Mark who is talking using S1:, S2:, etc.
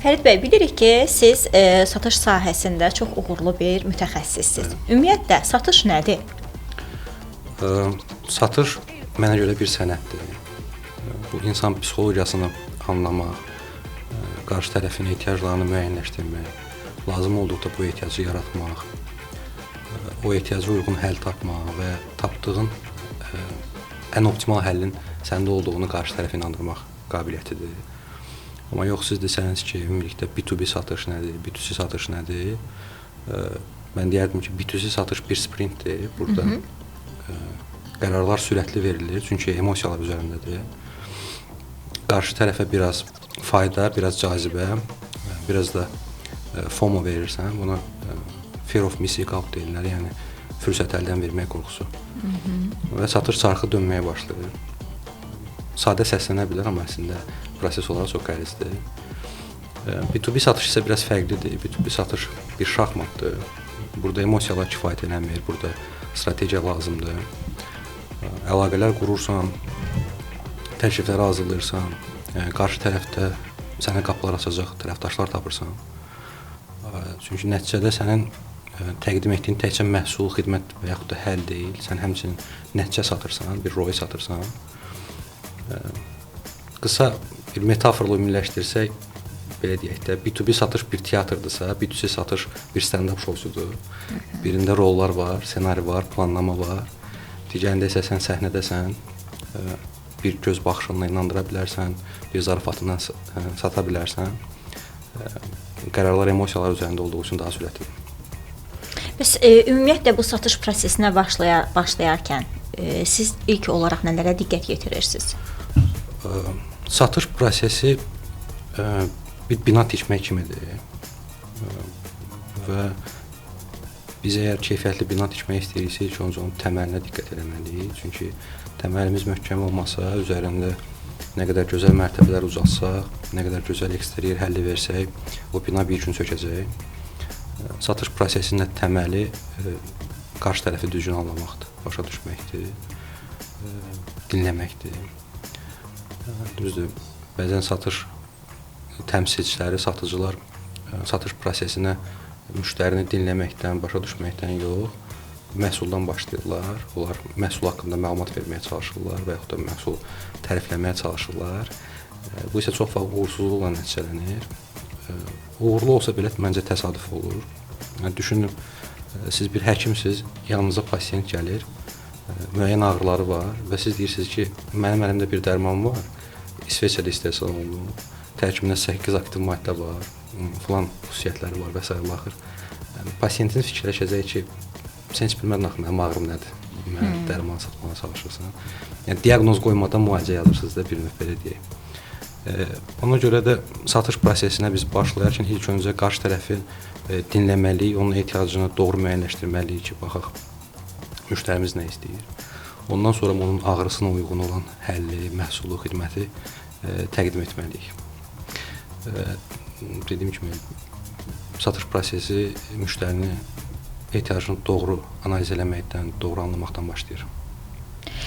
S1: Fərid bəy, bilirik ki, siz satış sahəsində çox uğurlu bir mütəxəssissiniz. Evet. Ümumiyyətlə, satış nədir?
S2: Satış mənə görə bir sənətdir. Bu, insan psixologiyasını anlamaq, qarşı tərəfin ehtiyaclarını müəyyənləşdirmək, lazım olduqda bu ehtiyacı yaratmaq, o ehtiyaca uyğun həll tapmaq və tapdığın ən optimal həllin səndə olduğunu qarşı tərəfə inandırmaq qabiliyyətidir. Amma yox, siz desəniz ki, ümumilikdə B2B satış nədir, B2C satış nədir? Mən deyərdim ki, B2C satış bir sprintdir. Burada qərarlar sürətli verilir, çünki emosiyalar üzərindədir. Qarşı tərəfə biraz fayda, biraz cazibə, biraz da FOMO verirsən. Buna fear of missing out deyirlər, yəni fürsət əldən vermək qorxusu. Və satış çarxı dönməyə başlayır. Sadə səslənə bilər, amma əslində proses olaraq çox qəlizdir. B2B satış isə biraz fərqlidir. B2B satış bir şahmatdır. Burada emosiyalar kifayət eləmir, burada strategiya lazımdır. Əlaqələr qurursan, təklifləri hazırlayırsan, qarşı tərəfdə sənə qapılar açacaq tərəfdaşlar tapırsan. Çünki nəticədə sənin təqdim etdiyin təkcə məhsul, xidmət və yaxud da həll deyil, sən həmçinin nəticə satırsan, bir ROI satırsan. Qısa bir metaforla ümumiləşdirsək, belə deyək də, B2B satış bir teatrdırsa, B2C satış bir stand-up şousudur. Birində rollar var, ssenari var, planlama var. Digərində isə sən səhnədəsən, bir göz baxışınla inandıra bilərsən, bir zarafatından sata bilərsən. Qərarlar emosiyalar üzərində olduğu üçün daha sürətlidir.
S1: Bəs ümumiyyətlə bu satış prosesinə başlayarkən siz ilk olaraq nələrə diqqət yetirirsiniz?
S2: Satış prosesi bir bina tikmək kimidir. Və biz əgər keyfiyyətli bina tikmək istəyiriksə, ilk öncə onun təməlinə diqqət eləməliyik. Çünki təməlimiz möhkəm olmasa, üzərində nə qədər gözəl mərtəbələr ucaltsaq, nə qədər gözəl eksteriyer həlli versək, o bina bir gün çökəcək. Satış prosesinin təməli qarşı tərəfi düzgün anlamaqdır, başa düşməkdir, dinləməkdir. Düzdür, bəzən satış təmsilçiləri, satıcılar satış prosesinə müştərini dinləməkdən, başa düşməkdən yox, məhsuldan başlayırlar. Onlar məhsul haqqında məlumat verməyə çalışırlar və yaxud da məhsulu tərifləməyə çalışırlar. Bu isə çox vaxt uğursuzluqla nəticələnir. Uğurlu olsa belə məncə təsadüf olur. Yəni, düşünün, siz bir həkimsiz, yanınıza pasiyent gəlir, müəyyən ağrıları var və siz deyirsiniz ki, mənim əlimdə bir dərman var, İsveçrədə istehsal olunur, tərkibində 8 aktiv maddə var, filan xüsusiyyətləri var və sair axır. Yəni, pasiyentiniz fikirləşəcək ki, sən heç bilmədin axı mənim ağrım nədir, mənə dərman satmağa çalışırsan. Yəni, diaqnoz qoymadan müalicə yazırsınız da, bir növ belə deyək. Ona görə də satış prosesinə biz başlayarkən ilk öncə qarşı tərəfi dinləməliyik, onun ehtiyacını doğru müəyyənləşdirməliyik ki, baxaq müştərimiz nə istəyir. Ondan sonra onun ağrısına uyğun olan həlli, məhsulu, xidməti təqdim etməliyik. Dediyim kimi, satış prosesi müştərinin ehtiyacını doğru analiz eləməkdən, doğru anlamaqdan başlayır.